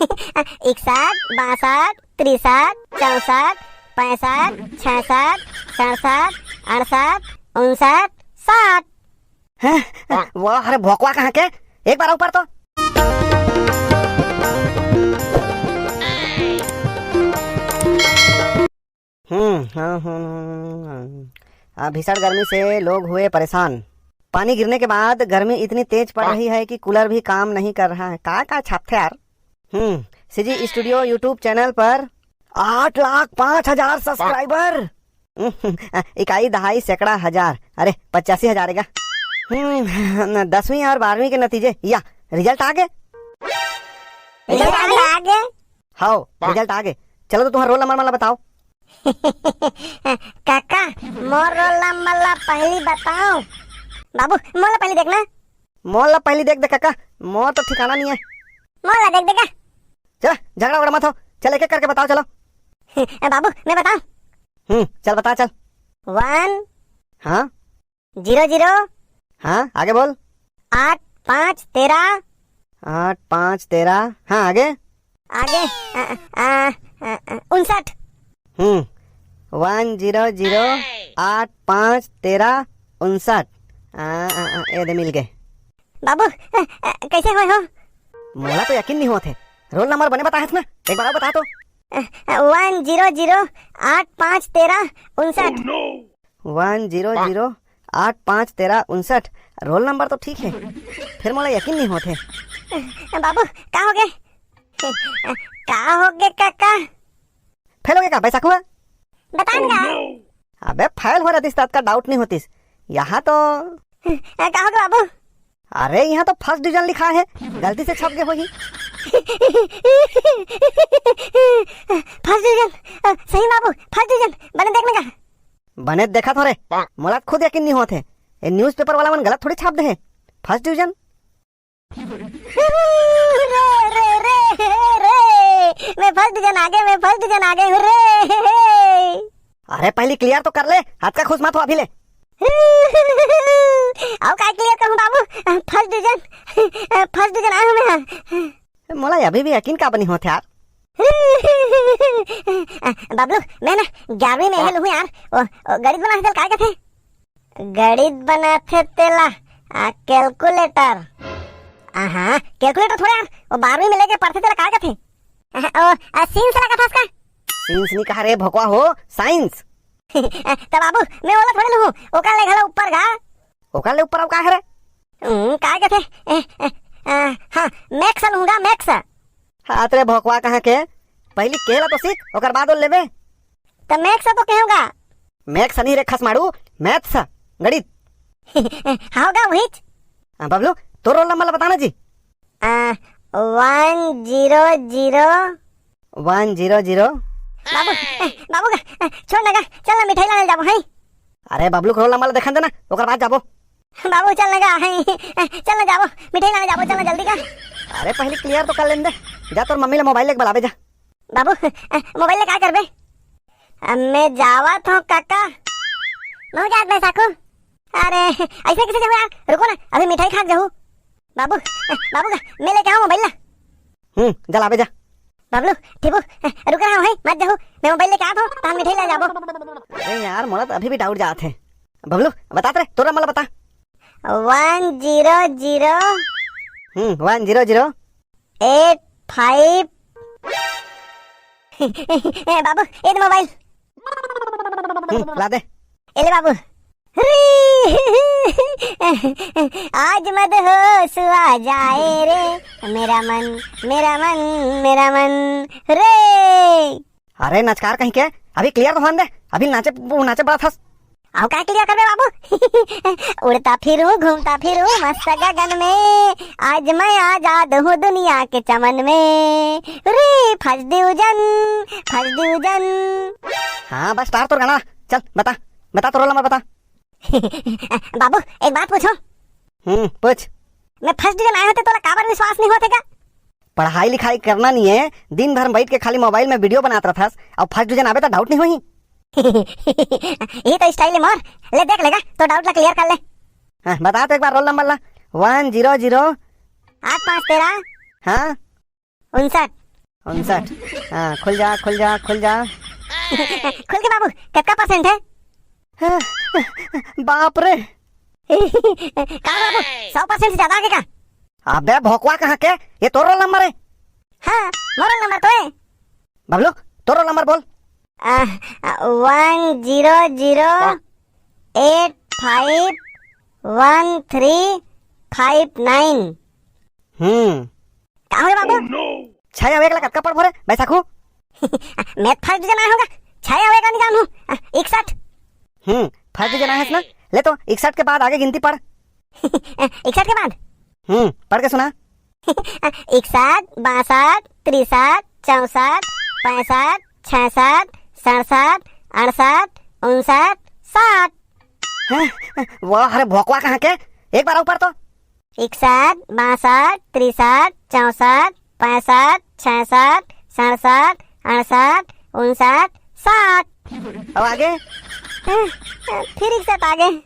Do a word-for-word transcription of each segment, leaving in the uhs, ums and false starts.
इकसठ, बासठ, तिरसठ, चौसठ, पैंसठ, छियासठ, सड़सठ, अड़सठ, उनसठ, साठ। हैं? वाह, अरे भोकवा कहाँ के? एक बार ऊपर तो। हम्म, हाँ, हाँ, हाँ, हाँ। आ, भीषण गर्मी से लोग हुए परेशान। पानी गिरने के बाद गर्मी इतनी तेज पड़ रही है कि कूलर भी काम नहीं कर रहा है। का, का छापथे यार? हम्म, सीजी स्टूडियो YouTube चैनल पर आठ लाख पाँच हजार सब्सक्राइबर। हम्म, इकाई, दहाई, सैकड़ा, हजार, अरे, पचासी हजार एगा। हम्म, दसवीं और बारहवीं के नतीजे या रिजल्ट आ गए। रिजल्ट आ गए? हाओ, रिजल्ट आ गए। चलो तो तुम्हारा रोल नंबर मला बताओ। काका, मोर रोल नंबर ला पहली बताओ। बाबू, मोर ला पहली देखना। मोर ला पहली देख दे काका, मोर तो ठिकाना नहीं है। मोर ला देख दे का। चल, झगड़ा उगड़ा मत हो, चल एक एक करके बताओ, चलो। बाबू, मैं बताऊं? हम्म, चल बता, चल। वन। हाँ। Zero zero. हाँ, आगे बोल। आठ पाँच तेरह। आठ पाँच तेरह। हाँ, आगे। आगे, अ, अ, अ, अ, उनसठ। हम्म, वन जीरो जीरो आठ पाँच तेरह उनसठ। आ, आ, आ, ए दे, मिल गए। बाबू, अ, अ, कैसे होए हो? मोला तो यकीन नहीं होत हे। रोल नंबर बने बताए हस ना, एक बार और बता तो। अ, अ, वन जीरो जीरो आठ पाँच तेरह उनसठ। वन जीरो जीरो आठ पाँच तेरह उनसठ। रोल नंबर तो ठीक है, फिर मोला यकीन नहीं होत हे। बाबू, का हो गए? का हो गए काका? फेल हो गए का बैसाखुआ? बता ना। अबे फेल हो रहतीस तो अतका डाउट नहीं होतीस। यहाँ तो का हो गए बाबू? अरे, यहाँ तो फर्स्ट डिवीजन लिखा है, गलती से छप गए होही। फर्स्ट डिवीजन, अ, सही बाबू, फर्स्ट डिवीजन, बने देख ना का। बने देखा थोरे, मोला खुद यकीन नहीं होत हे। ये न्यूज़पेपर वाला मन गलत थोड़ी छाप दे हे। First division. रे, रे, रे, रे, मैं फर्स्ट डिवीजन आ गए, मैं फर्स्ट डिवीजन आ गए, रे। अरे, पहली क्लियर तो कर ले, हाथ का खुश मत हो अभी ले। आओ, काय क्लियर करूं बाबू, फर्स्ट डिवीजन, फर्स्ट डिवीजन आया हूं मैं। मोला अभी भी यकीन का बनी होत यार। बबलू, मैं ना ग्यारहवीं में हेल हूं यार। ओ, ओ, गणित बनाथे तेला काय कथे? गणित बनाथे तेला, आ, कैलकुलेटर। आहा, कैलकुलेटर थोड़े यार, वो बारहवीं में लेके पढ़थे तेला काय कथे? आहा, ओ, आ, सीन्स ला कथस का? सीन्स नहीं कहा रे भोकवा हो, साइंस। त बाबू, मैं ओला थोड़े लूहूं, ओकर ले घला ऊपर गा। ओकर ले ऊपर अउ का हरे? हम्म, काय कथे? ए, ए, आ, हाँ, मैथ्स लूंगा, मैथ्स। हाथ रे भोकवा कहाँ के? पहली केला तो सीख, ओकर बाद ओ लेबे। त मैथ्स तो कहूंगा। मैथ्स नहीं रे खसमाड़ू, मैथ्स, गणित। हाँ गा, वहीच। हाँ, बबलू, तोर रोल नंबर ला बताना जी। आ, वन जीरो जीरो। वन जीरो जीरो। बाबू, ए, बाबू गा, ए, छोड़ ना गा, चल ना मिठाई लाने जाबो, हैं? अरे बबलू के रोल नंबर ला देखन दे ना, ओकर बाद जाबो। बाबू चल ना गा, हैं? ए, चल ना जाबो, मिठाई लाने जाबो, चल ना जल्दी गा। अरे पहली क्लियर तो कर लेन दे, जा तोर मम्मी ला मोबाइल लेके बुलाबे जा। बाबू, ए, मोबाइल ले का करबे? अब मैं जावत हूँ काका। मैं जात बैसाखू। अरे, ऐसे कैसे जाऊँ यार? रुको ना, अभी मिठाई खा के जाऊँ। बाबू, ए, बाबू गा, मैं लेके आऊँ मोबाइल ला। हम्म, जा लाबे जा। बबलू, ठीबू, रुक रहा हूँ, है, मत जाहू। मैं मोबाइल लेके आत हूँ, तहान मिठाई ले जाबो। अरे यार, मोला तो अभी भी डाउट जात है। बबलू, बता रे, तोर रोल नंबर ला बता। One zero zero. Hmm, one zero zero. Eight five. ए बाबू, ए दे मोबाइल। हम्म, ला दे। ए ले बाबू। आज मदहोश हुआ जाए रे, मेरा मन, मेरा मन, मेरा मन रे। अरे नचकार कहीं के, अभी क्लियर तो होन दे, अभी नाचे, वो नाचे बड़ा थस। आओ का क्लियर करबे बाबू? उड़ता फिरूं, घूमता फिरूं मस्त गगन में, आज मैं आजाद हूँ दुनिया के चमन में। रे फर्स्ट डिवीजन, फर्स्ट डिवीजन। हाँ बस स्टार तोर गाना, चल बता, बता तोर रोल नंबर बता। बाबू, एक बात पूछो। हम्म, पूछ। मैं फर्स्ट डिवीजन आए होते तोला काबर विश्वास नहीं होते का? पढ़ाई लिखाई करना नहीं है, दिन भर बैठ के खाली मोबाइल में वीडियो बनात रहथस, अउ फर्स्ट डिवीजन आबे त डाउट नहीं होही। ये तो स्टाइल है मोर। ले देख लेगा, तो डाउट ला क्लियर कर ले। हाँ, बता तो एक बार रोल नंबर ला। वन जीरो जीरो। आठ पाँच तेरह। हाँ। उनसठ। उनसठ। हाँ, खुल जा, खुल जा, खुल जा। खुल के बाबू, कतका परसेंट है? बाप रे। का बाबू, सौ परसेंट से ज्यादा आगे का? अबे भोकवा कहाँ के, ये तोर रोल नंबर है? हाँ, मोर रोल नंबर तो है। बबलू, तोर रोल नंबर बोल। वन जीरो जीरो एट फाइव वन थ्री फाइव नाइन। हम्म। का होगे बाबू? छह अउ एक ला कतका पढ़बो रे बैसाखू? मैं फर्स्ट डिवीजन आए होगा, छह अउ एक ला नहीं जानू। आ, इकसठ। हम्म, फर्स्ट डिवीजन आए हस ना? ले तो इकसठ के बाद आगे गिनती पढ़। इकसठ के बाद? हम्म, पढ़ के सुना। इकसठ, बासठ, तिरसठ, चौसठ, पैंसठ, छियासठ, सड़सठ, अड़सठ, उनसठ, साठ। हैं? वाह, अरे भोकवा कहाँ के? एक बार ऊपर तो। इकसठ, बासठ, तिरसठ, चौसठ, पैंसठ, छियासठ, सड़सठ, अड़सठ, उनसठ, साठ। अब आगे? हैं? फिर इकसठ आगे।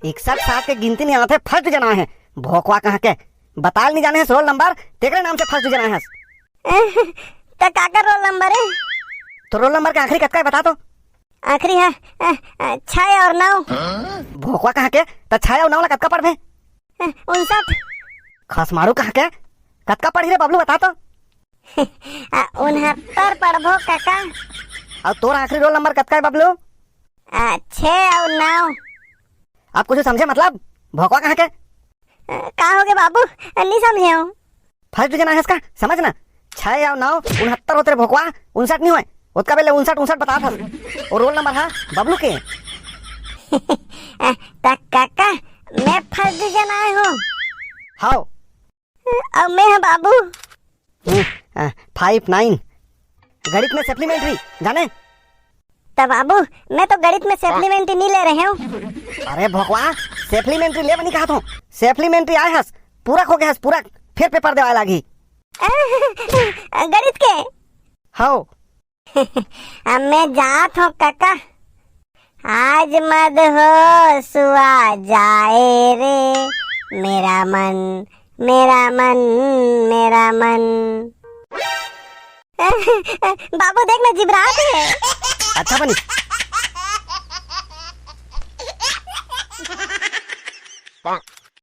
इकसठ साठ के गिनती नहीं आते, फर्स्ट डिवीजन आए हैं। भोकवा कहाँ के? बताल नहीं जाने हस रोल नंबर, तेकरे नाम से फर्स्ट डिवीजन आए हस। त काकर रोल नंबर है? तो रोल नंबर के आखिरी कतका है, बता तो। आखिरी है, अ, अ, छह और नौ। भोकवा कहाँ के? त छह और नौ ला कतका पढ़बे? अ, उनसठ। खसमारू कहाँ के? कतका पढ़ी रे बबलू, बता तो। अ, उनहत्तर पढ़बो काका। अउ तोर आखिरी रोल नंबर कतका है बबलू? अ, छह और नौ। अब कुछ समझे मतलब? भोकवा कहाँ के? अ, का होगे बाबू? अ, नहीं समझे हूँ। फर्स्ट डिवीजन आए हस का, समझ ना। छह अउ नौ उनहत्तर होते रे भोकवा, उनसठ नहीं होय। ओतका बेले उनसठ, उनसठ बतात हस। अउ रोल नंबर हा बबलू के। अ, त काका, मैं फर्स्ट डिवीजन आए हूँ। हाव। अउ मैं हा बाबू। हम्म, अ, फाइव नाइन। गणित में सप्लीमेंट्री, जाने? त बाबू, मैं तो गणित में सप्लीमेंट्री नहीं ले रहे हूँ। अरे भोकवा, सप्लीमेंट्री ले बनी कहा तो। सप्लीमेंट्री आए हस, पूरक होगे हस, पूरक। फिर पेपर देवाय लागही। गणित के? हाव। अब मैं जात हूँ काका। आज मत हो सुआ जाए रे, मेरा मन, मेरा मन, मेरा मन। बाबू देख ना, जिबरात है। अच्छा बनी।